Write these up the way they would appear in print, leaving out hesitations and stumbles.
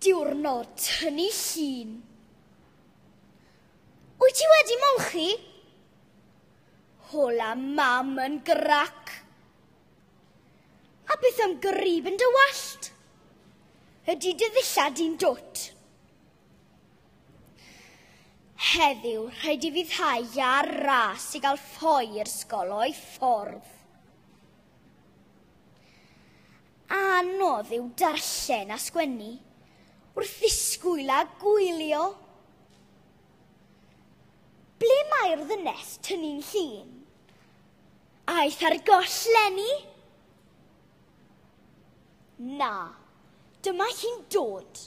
Diwrnod tynnu llun. Wyt ti wedi molchi? Hola mam yn grac. A beth am grib yn dy wallt? Ydy dy ddillad di'n dwt? Heddiw, rhaid i fi ddhau ar ras i gael ffoi i'r ysgol o'i ffordd. Anodd yw darllen a sgwennu wrth ddisgwyl a gwylio. Ble mae'r ddynes tynnu'n llun? Aeth ar goll leni? Na, dyma hi'n dod.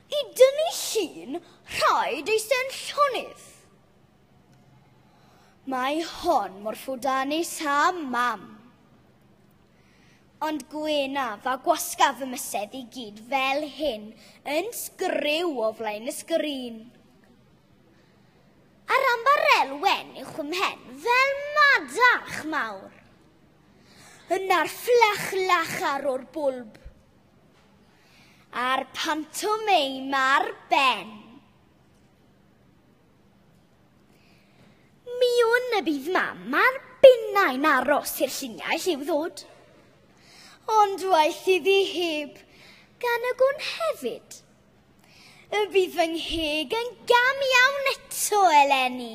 I dynnu llun, rhaid eistedd yn llonydd. Mae hon mor ffwdanus â mam. Ond gwenaf a gwasgaf fy mysedd i gyd fel hyn yn sgriw o flaen y sgrin. A'r ambarel wen uwch fy mhen fel madarch mawr. Yna'r fflach lachar o'r bwlb. A'r pantomeim ar ben. Mi wn y bydd mam a'r binnau'n aros i'r lluniau lliw ddod. Ond waeth iddi heb, gan y gwn hefyd. Y bydd fy ngheg yn gam iawn eto eleni.